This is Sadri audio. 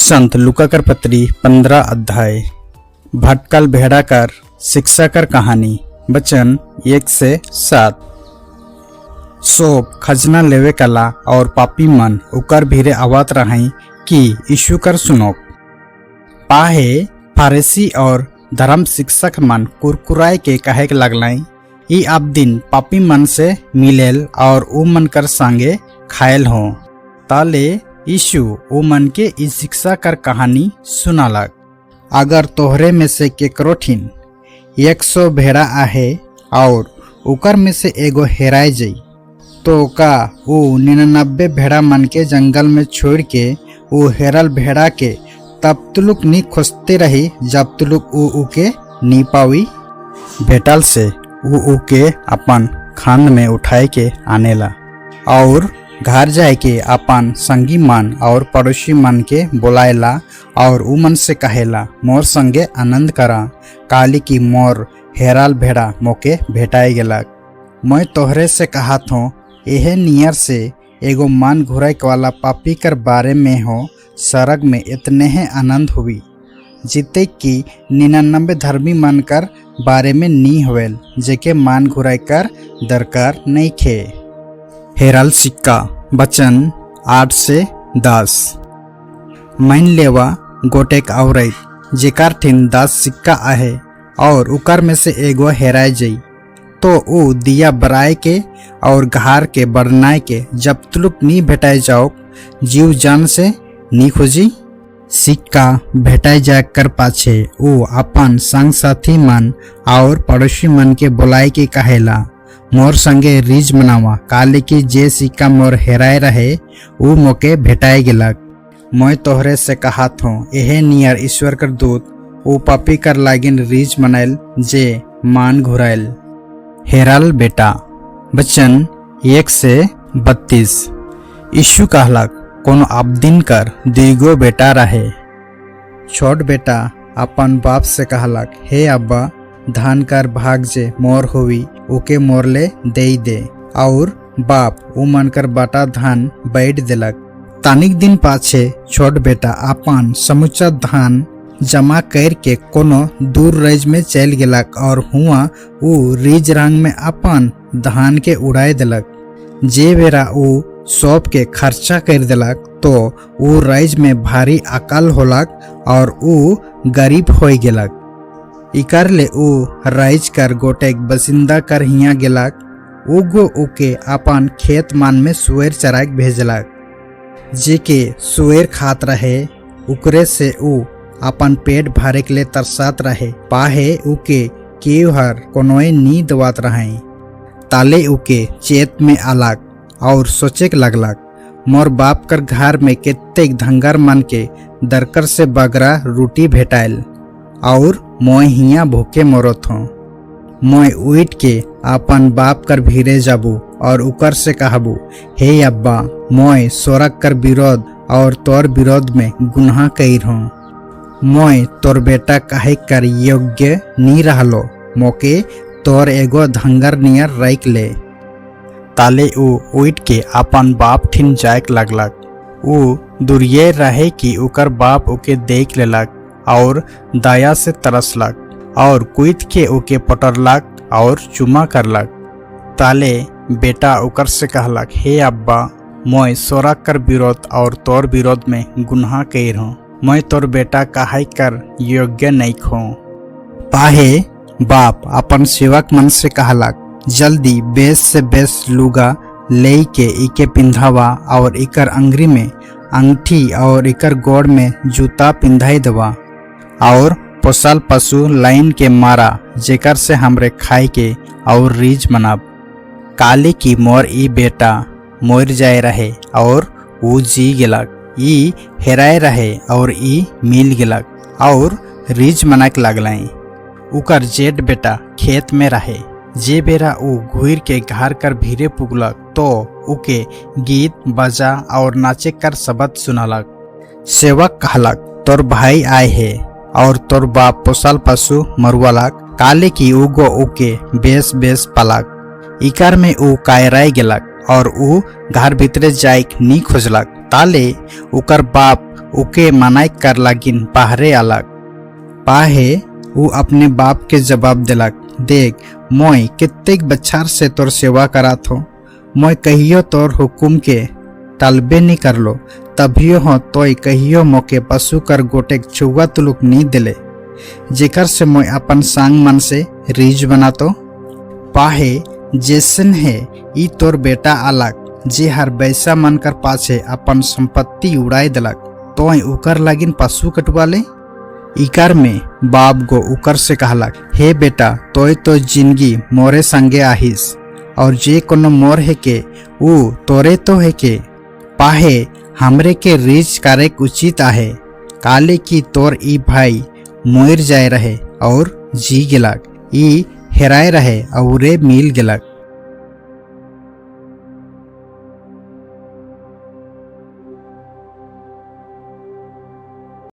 संत लूका कर पत्री 15 अध्याय। भटकल भेड़ा कर शिक्षा कर कहानी, वचन 1 से 7। सोब खजना लेवे कला और पापी मन उकर भीरे आवत रहे कि यीशु कर सुनो। पाहे फारसी और धर्म शिक्षक मन कुरकुराए के कहे के लगलाई, ई अब दिन पापी मन से मिलेल और ऊ मन कर संगे खायल हो। ताले यीशु ऊ मन के ई शिक्षा कर कहानी सुनालक, अगर तोहरे में से केकरो ठिन 100 भेड़ा आहे और उकर में से एगो हेराय जई, तो का ऊ 99 भेड़ा मन के जंगल में छोड़ के ऊ हेरल भेड़ा के तब तुलुक नी खोजते रही जब तुलुक ऊ उके नी पावी? भेटल से ऊ उके अपन खांद में उठाए के आनेला और घर जाए के अपन संगी मन और पड़ोसी मन के बोलाएला और ऊ मन से कहेला, मोर संगे आनंद करा, काली की मोर हेराल भेड़ा मोके भेटाए गेलक। मैं तोहरे से कहत हूँ, एहे नियर से एगो मन घुराए वाला पापी कर बारे में हो सरग में इतने ही आनंद हुई, जिते कि 99 धर्मी मन कर बारे में नी होवेल, जेके मान घुराए कर दरकार नहीं खे। हेरल सिक्का, वचन 8 से 10। मान लेवा गोटेक औरत जेकर ठिन 10 सिक्का आहे और उकर में से एगो हेराय जई, तो ऊ दिया बराए के और घार के बरनाए के जब तुलुक नी भेटाए जाओ, जीव जान से नी खोजी? सिक्का भेटाए जाए कर पाछे ऊ अपन संग साथी मन और पड़ोसी मन के बुलाए के कहेला, मोर संगे रीज मनावा, काले की जे सिक्का मोर हेराए रहे, ऊ मोके भेटाए गेलक। मैं तोहरे से कहत हूँ, एहे नियर ईश्वर कर दूत ऊ पापी कर लागिन रीज मनाइल जे मान घुराइल। हेरल बेटा, वचन 1 से 32। यीशु कहलक, कोनो आबदिन कर दुगो बेटा रहे। छोट बेटा अपन बाप से कहलक, हे अब्बा, धान कर भाग जे मोर होवी, उके मोरले दे दे। और बाप ऊ मन कर बाटा धान बैठ देलक। तानिक दिन पाछे छोट बेटा अपन समुचा धान जमा कर के कोनो दूर रज में चल गेलक और हुआ ऊ रीज रंग में अपन धान के उड़ाए देलक। जे बेरा ऊ सौंप के खर्चा कर देलक, तो ऊ राइज में भारी अकाल होलक और ऊ गरीब हो गेलक। इकर ले ऊ राइज कर गोटेक बसिंदा कर हिया गेलक। उगो उके अपन खेत मान में सुअर चराक भेजलक। जेके सुअर खात रहे, उकरे से ऊ अपन पेट भरे के लिए तरसात रहे, पाहे उके केव हर कोनोए नी दवात रहे। ताले उके चेत में आलक और सोचे लगलक, मोर बाप कर घर में कित्तेक धंगर मन के दरकर से बगरा रोटी भेटाइल और मोय हिया भूखे मरत हूँ। मोय उठ के अपन बाप कर भीरे जाबू और उकर से कहबू, हे अब्बा, मोय सोरक कर विरोध और तोर विरोध में गुनाह कईर हूँ। मोय तोर बेटा कहे कर योग्य नी रहलो, मोके तोर एगो धंगर नियर रख ले। ताले ऊ उठ के अपन बाप ठिन जायक लगलक। ऊ दूरिये रहे कि उकर बाप ओके देख लेलक और दया से तरसलक और कूद के ओके पटरलक और चुमा करलक। ताले बेटा ओकर से कहलक, हे अब्बा, मोय सोरक कर विरोध और तोर विरोध में गुनाह कईर हूँ। मैं तोर बेटा कहाई कर योग्य नहीं खो। पाहे बाप अपन सेवक मन से कहलक, जल्दी बेस से बेस लुगा ले के इके पिंधावा और इकर अंगरी में अंगठी और इकर गोड़ में जूता पिंधाई दवा और पोसल पशु लाइन के मारा, जेकर से हमरे खाए के और रीज मनाब। काली की मोर ई बेटा मोर जाए रहे और ऊ जी गेलक, ई हेराए रहे और ई मिल गेलक। और रीज मनाक लगलाई। उकर जेठ बेटा खेत में रहे। जे बेरा ऊ घुर के घर कर भीरे पुगलक, तो उके गीत बजा और नाचे कर शब्द सुनलक। सेवक कहलक, तोर भाई आए हे और तोर बाप पोसल पशु मरुआलक, काले की उगो उके बेस बेस पलक। इकर में ऊ कायराय गेलक और ऊ घर भीतरे जाइक नी खोजलक। ताले उकर बाप उके मनाई कर लागिन बाहरे अलग। पाहे उ अपने बाप के जवाब दिलक, देख, मोय कित्तेक बच्छार से तोर सेवा करात हो, मोय कहियो तोर हुकुम के टालबे नहीं करलो, तभियो हो तोय कहियो मोके पशु कर गोटेक चुआ तुलुक नहीं दिले, जेकर से मोय अपन सांग मन से रीज बनातो। पाहे जैसन है ई तोर बेटा अलग, जे हर बैसा मन कर पाछे अपन संपत्ति उड़ाई दिलक, तोय उकर लागिन पशु कटवाले। इकर में बाप गो उकर से कहलक, हे बेटा, तोय तो जिंदगी मोरे संगे आहिस और जे कोनो मोर है के ऊ तोरे तो है के। पाहे हमरे के रीच करे उचित आहे, काले की तोर ई भाई मोर जाए रहे और जी गिलक, ई हेराए रहे और मिल गिलक।